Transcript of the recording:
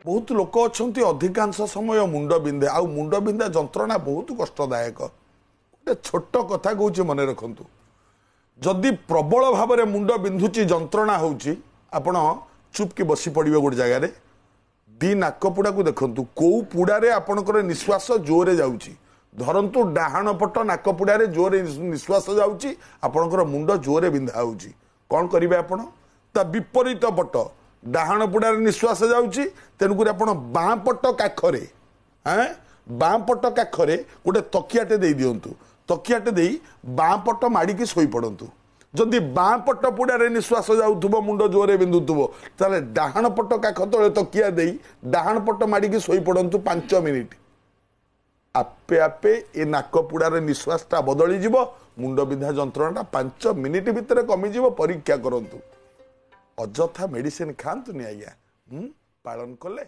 ବହୁତ ଲୋକ ଅଛନ୍ତି, ଅଧିକାଂଶ ସମୟ ମୁଣ୍ଡ ବିନ୍ଧେ, ଆଉ ମୁଣ୍ଡ ବିନ୍ଧା ଯନ୍ତ୍ରଣା ବହୁତ କଷ୍ଟଦାୟକ। ଗୋଟେ ଛୋଟ କଥା କହୁଛି, ମନେ ରଖନ୍ତୁ। ଯଦି ପ୍ରବଳ ଭାବରେ ମୁଣ୍ଡ ବିନ୍ଧୁଛି, ଯନ୍ତ୍ରଣା ହେଉଛି, ଆପଣ ଚୁପକି ବସି ପଡ଼ିବେ ଗୋଟେ ଜାଗାରେ। ଦି ନାକ ପୁଡ଼ାକୁ ଦେଖନ୍ତୁ, କୋଉ ପୁଡ଼ାରେ ଆପଣଙ୍କର ନିଶ୍ୱାସ ଜୋରରେ ଯାଉଛି। ଧରନ୍ତୁ ଡାହାଣ ପଟ ନାକ ପୁଡ଼ାରେ ଜୋରରେ ନିଶ୍ୱାସ ଯାଉଛି, ଆପଣଙ୍କର ମୁଣ୍ଡ ଜୋରରେ ବିନ୍ଧା ହେଉଛି। କ'ଣ କରିବେ ଆପଣ? ତା ବିପରୀତ ପଟ ଡାହାଣ ପୁଡ଼ାରେ ନିଶ୍ୱାସ ଯାଉଛି, ତେଣୁକରି ଆପଣ ବାଁ ପଟ କାଖରେ, ବାଁ ପଟ କାଖରେ ଗୋଟେ ତକିଆଟେ ଦେଇ ଦିଅନ୍ତୁ। ତକିଆଟେ ଦେଇ ବାଁ ପଟ ମାଡ଼ିକି ଶୋଇପଡ଼ନ୍ତୁ। ଯଦି ବାଁ ପଟ ପୁଡ଼ାରେ ନିଶ୍ୱାସ ଯାଉଥିବ, ମୁଣ୍ଡ ଜୋରରେ ବିନ୍ଧୁଥିବ, ତାହେଲେ ଡାହାଣ ପଟ କାଖ ତଳେ ତକିଆ ଦେଇ ଡାହାଣ ପଟ ମାଡ଼ିକି ଶୋଇପଡ଼ନ୍ତୁ 5 ମିନିଟ୍। ଆପେ ଆପେ ଏ ନାକ ପୁଡ଼ାରେ ନିଶ୍ୱାସଟା ବଦଳିଯିବ, ମୁଣ୍ଡ ବିନ୍ଧା ଯନ୍ତ୍ରଣାଟା 5 ମିନିଟ୍ ଭିତରେ କମିଯିବ। ପରୀକ୍ଷା କରନ୍ତୁ, ଅଯଥା ମେଡିସିନ ଖାଆନ୍ତୁନି ଆଜ୍ଞା। ପାଳନ କଲେ